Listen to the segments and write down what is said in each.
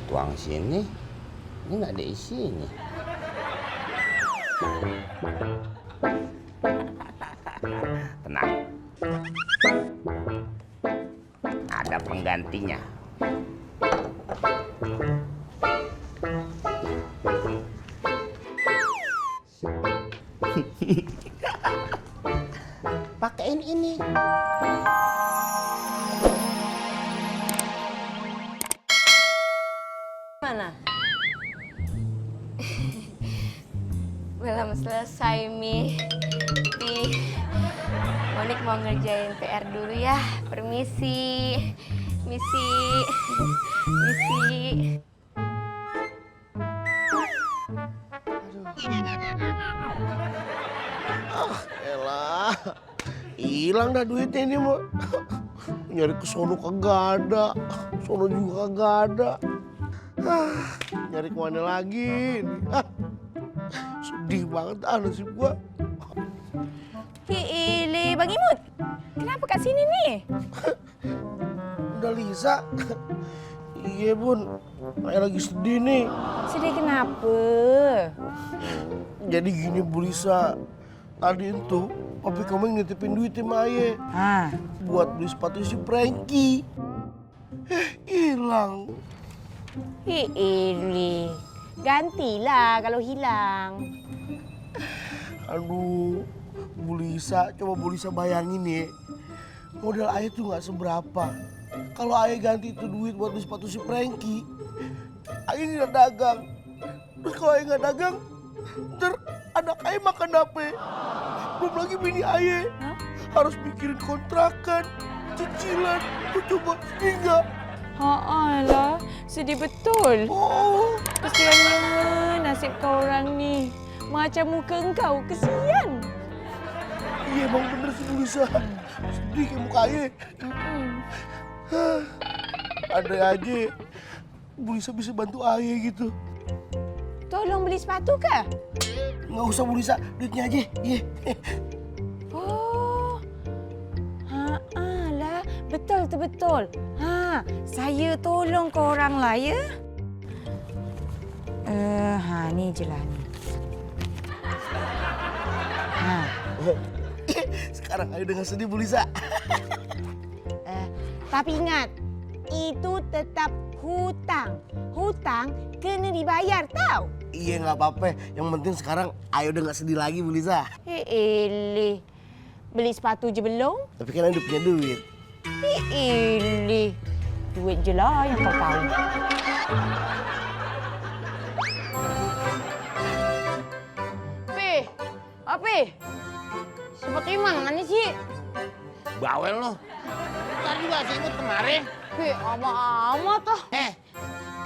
Tuang sini, ini nggak ada isinya. Tenang, ada penggantinya. Pakein ini. Mana? Belum selesai, Mi. Monik mau ngerjain PR dulu ya. Permisi. Misi. Elah, hilang dah duitnya ini mau. Nyari ke sono kagak ada, sono juga kagak ada. Nyari kemana lagi nih? Sedih banget nasib gua. Ile, Bang Imut. Kenapa kat sini nih? Udah Lisa. Iya bun, saya lagi sedih nih. Sedih kenapa? Jadi gini Bu Lisa, tadi itu papi kamu nitipin duit sama Aye buat beli sepatu si Frankie. Hilang. Ile, gantilah kalau hilang. Aduh, Bu Lisa, coba Bu Lisa bayangin nih, modal Aye tuh nggak seberapa. Kalau Aye ganti itu duit buat beli sepatu si Frankie, Aye nggak dagang. Terus kalau Aye nggak dagang, ntar anak Aye makan apa? Belum lagi bini Aye harus mikirin kontrakan, cicilan, tuh coba hingga. Alah, sedih betul. Oh, Kesiannya nasib kau orang nih. Macam muka engkau, kesian. iya emang bener sih Bu Lisa. Sedih kayak muka Aye. Ada aja Bu Lisa bisa bantu Aye gitu. Tolong beli sepatu kah? Nggak usah Bu Lisa, duitnya aja. Iya. Oh, lah, betul. Saya tolong korang lah ya. Ni je lah ni. Sekarang Aye dengan sedih Bu Lisa. Tapi ingat, itu tetap hutang. Hutang kena dibayar tau. Iya nggak apa-apa, yang penting sekarang Aye udah nggak sedih lagi Bu Lisa. Ele, beli sepatu je belum? Tapi kan Aye udah punya duit. Ele, duit je lah yang kau tahu. Apa? Sepatu mana sih? Bawel lo. Tadi juga si Imut kemarin. Amat ah.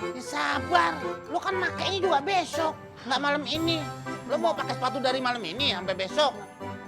Ya sabar. Lo kan makainya juga besok, nggak malam ini. Lo mau pakai sepatu dari malam ini sampai besok?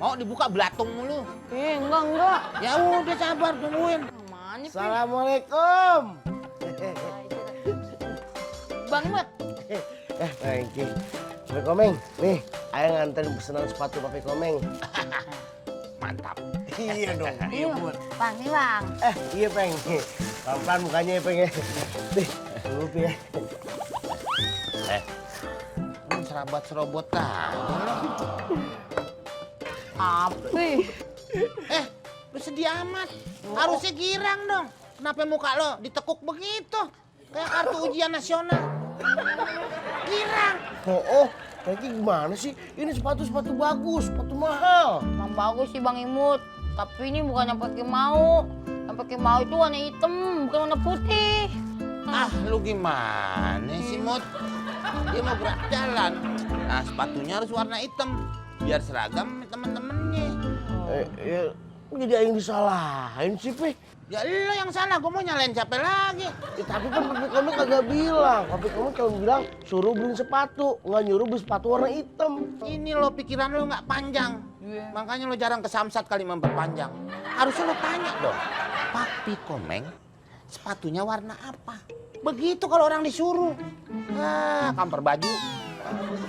Mau dibuka belatung mulu? Enggak. Ya udah sabar, tungguin. Mana sih? Assalamualaikum. Bang Imut. Thank you. Papi Komeng, nih Aye nganterin pesanan sepatu Papi Komeng. Mantap. Iya dong, iya buat. Bang, nih Bang. Iya Peng. Pelan-pelan mukanya ya Peng ya. Nih, dulu Pi ya. Serabot-serobot aja lo. Apa? Lu sedih amat. Harusnya girang dong. Kenapa muka lo ditekuk begitu? Kayak kartu ujian nasional. Girang. Oh, Frankie gimana sih? Ini sepatu bagus, sepatu mahal. Emang bagus sih Bang Imut, tapi ini bukan yang pakai mau. Yang pakai mau itu warna hitam, bukan warna putih. Ah, lu gimana sih, Mut? Dia mau gerak jalan. Nah, sepatunya harus warna hitam. Biar seragam sama temen-temennya. Ya, jadi yang disalahin sih, Pi. Ya lu yang salah, gue mau nyalain siapa lagi? Ya, tapi kan Papi kamu kagak bilang. Papi kamu cuma bilang suruh beli sepatu, nggak nyuruh beli sepatu warna hitam. Ini lo pikiran lo nggak panjang. Makanya lo jarang ke Samsat kali memperpanjang. Harusnya lo tanya dong. Papi Komeng, sepatunya warna apa? Begitu kalau orang disuruh. Ah, kamper baju.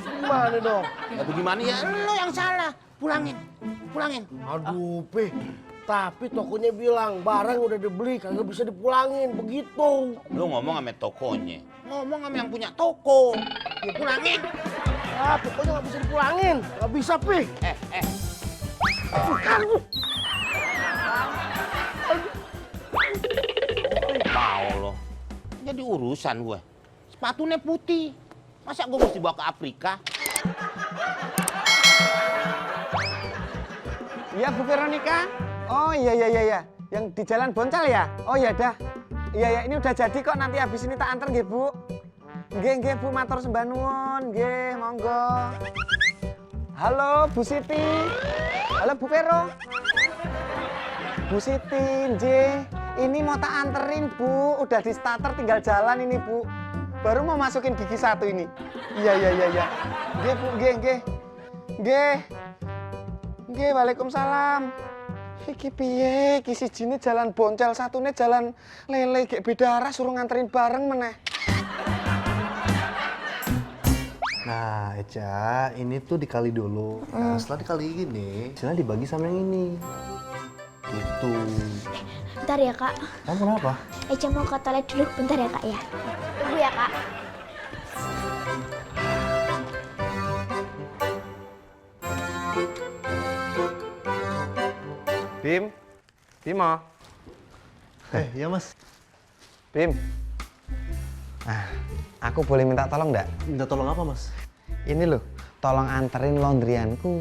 Gimana dong? Ya bagaimana ya? Lo yang salah. Pulangin. Aduh, Pi. Tapi tokonya bilang barang udah dibeli kagak bisa dipulangin, begitu. Lo ngomong sama tokonya. ngomong sama yang punya toko. Ya pulangin. Ah, pokoknya nggak bisa dipulangin. Nggak bisa, Pi. Mau lo. Jadi urusan gue. Sepatunya putih. Masa gue mesti bawa ke Afrika? Iya Bu Veronica. Oh iya. Yang di Jalan Boncal ya? Oh iya dah. Iya ini udah jadi kok, nanti habis ini tak anter nggih Bu. Nggih Bu, matur sembah nuwun. Nggih, monggo. Halo Bu Siti. Halo Bu Vero. Bu Siti, nggih. Ini mau tak anterin Bu, udah di starter tinggal jalan ini Bu. Baru mau masukin gigi 1 ini. Iya. Nggih Bu, nggih. Nggih, waalaikumsalam. Iki piye? Iki sijine jalan Boncal, satune jalan Lele, gek beda arah, suruh nganterin bareng meneh. Nah, Eca, ini tuh dikali dulu. Nah, setelah dikali gini, silahkan dibagi sama yang ini. Gitu. Bentar ya kak, Kamu kenapa? Eca mau ke toilet dulu, bentar ya kak ya. Tunggu ya kak. Bimo. Ya mas. Bim. Aku boleh minta tolong nggak? Minta tolong apa mas? Ini loh, tolong anterin laundryanku.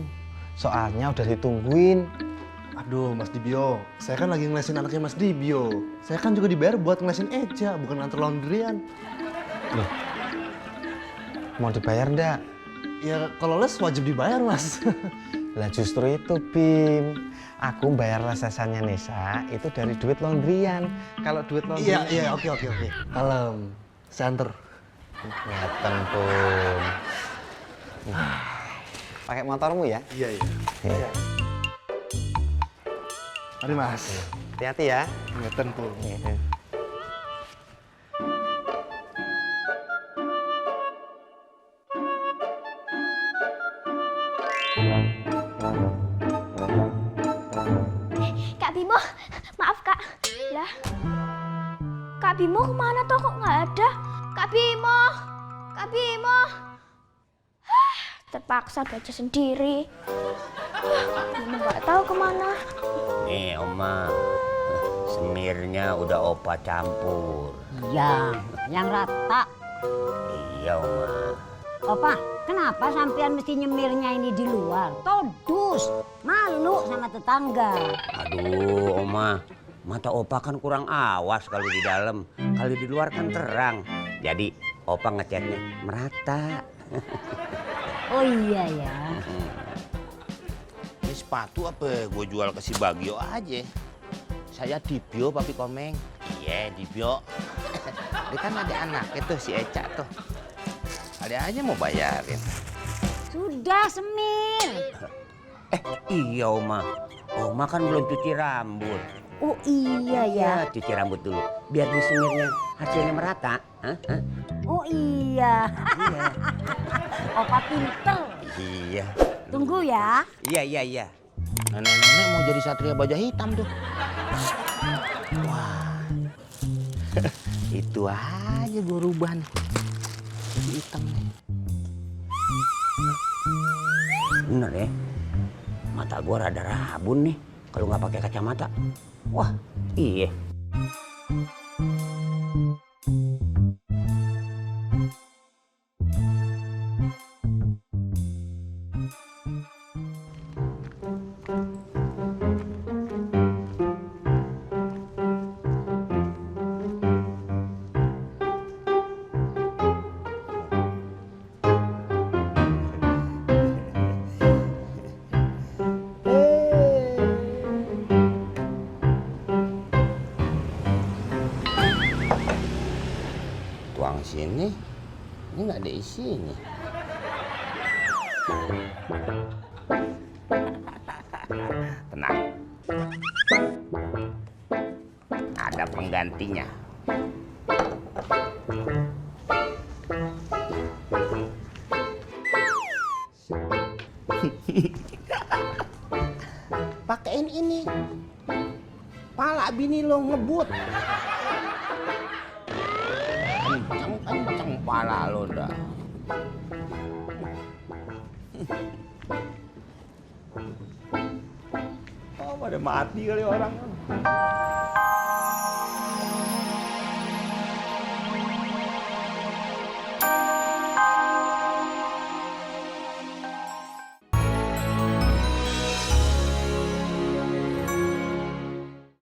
Soalnya udah ditungguin. Aduh mas Dibio, saya kan lagi ngelesin anaknya mas Dibio. Saya kan juga dibayar buat ngelesin Eca, bukan antar laundryan. Loh, mau dibayar nggak? Ya kalau les wajib dibayar mas. Lah justru itu Bim, aku bayar lesesannya Nesa itu dari duit laundryan. Kalau duit laundryan... Iya, oke. Alam, saya anter. Ngeten pun. Pakai motormu ya? Iya. Mari mas. Hati-hati ya. Ngeten pun. Kak Bimo, maaf kak. Lah, Kak Bimo kemana toh kok nggak ada? Kak Bimo. Terpaksa baca sendiri. Bimo nggak tahu kemana. Nih Oma, semirnya udah Opa campur. Iya, yang rata. Iya Oma. Opa, kenapa sampean mesti nyemirnya ini di luar? Todus, malu sama tetangga. Aduh, Oma, mata Opa kan kurang awas kalau di dalam. Kalau di luar kan terang. Jadi Opa ngecatnya merata. Oh iya ya. Ini sepatu apa gue jual ke si Bagio aja. Saya Dibio, Papi Komeng. Iya, Dibio. Dia kan ada anaknya tuh, si Eca tuh. Ada aja mau bayarin. Sudah semir. Iya, Oma. Oma kan belum cuci rambut. Oh iya ya. Ya, cuci rambut dulu. Biar disemirnya hasilnya merata. Hah? Oh iya. Iya. Opa pinter. Iya. Tunggu ya. Iya. Nenek-nenek mau jadi satria baja hitam tuh. Wah. Itu aja gue rubah nih. Hitam nih. Bener ya. Mata gua rada rabun nih kalau nggak pakai kacamata. Wah, iya. Tuang sini, ini nggak ada isinya. Tenang. Ada penggantinya. Pakein ini. Pala bini lo ngebut. Kencang. pala lo dah. Oh, pada mati kali orang.